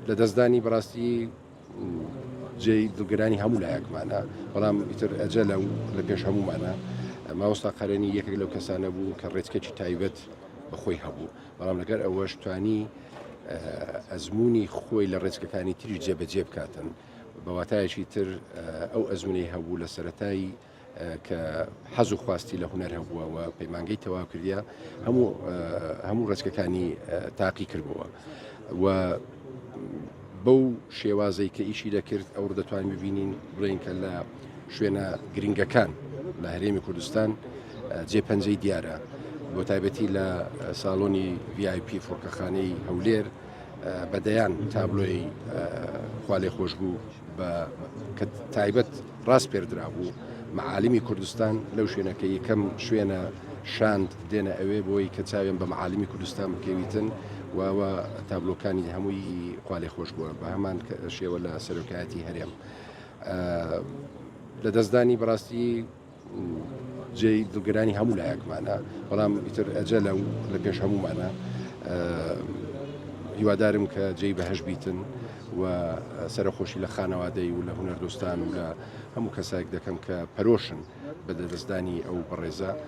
لە دەستدانی بەڕاستی جێی دڵگرانی هەموو لایەکمانە، بەڵام ئیتر ئەجەلە و لە پێش هەموومانە. مامۆستا قەرەنی یەکێک لەو کەسانە بوو کە ڕێچکەکی تایبەت بە خۆی هەبوو، بەڵام لەگەر ئەوەش توانی ئەزمموی خۆی لە ڕێچکەکانی تریش جێبەجێ بکاتن. بە واتایەکی تر ئەو ئەزمونەی هەبوو لە سەتایی کە حەز و خواستی لە هونەر هەبووە و پەیمانگەی تەواو کردیە هەموو هەموو ڕێچکەکانی تاقی کردبووە و بەو شێوازەی کە ئیشی دەکرد ئەو دەتوانین ببینین بڵێن کە لە شوێنە گرنگەکان لە هەرێمی کوردستان جێ پەنجەی دیارە بۆ تایبەتی لە ساڵۆنی VIP فڕۆکەخانەی هەولێر بە دەیان تابلۆی خوالێ خۆشببوو بە کە تایبەت ڕاسپێردرابوو مەعالیمی کوردستان لەو شوێنە کە یەکەم شوێنە شاند دێنە ئەوێ بۆی کە چاویان بە مەعالیمی کوردستان بکەویتن و ئەوە تابلۆکانی هەمووی خوالێ خۆش بووە بە هەمان شێوە لە سەرۆکایەتی هەرێم لە دەستدانی بەڕاستی جێی دڵگرانی هەموو لایەکمانە، بەڵام ئیتر ئەجەلە و لە پێش هەموومانە. هیوادارم کە جێی بەهەشت بیتن و سەرەخۆشی لە خانەوادەی و لە هونەردۆستان و لە هەموو کەسایک دەکەم کە پەرۆشن بە دەستدانی ئەو بەڕێزە.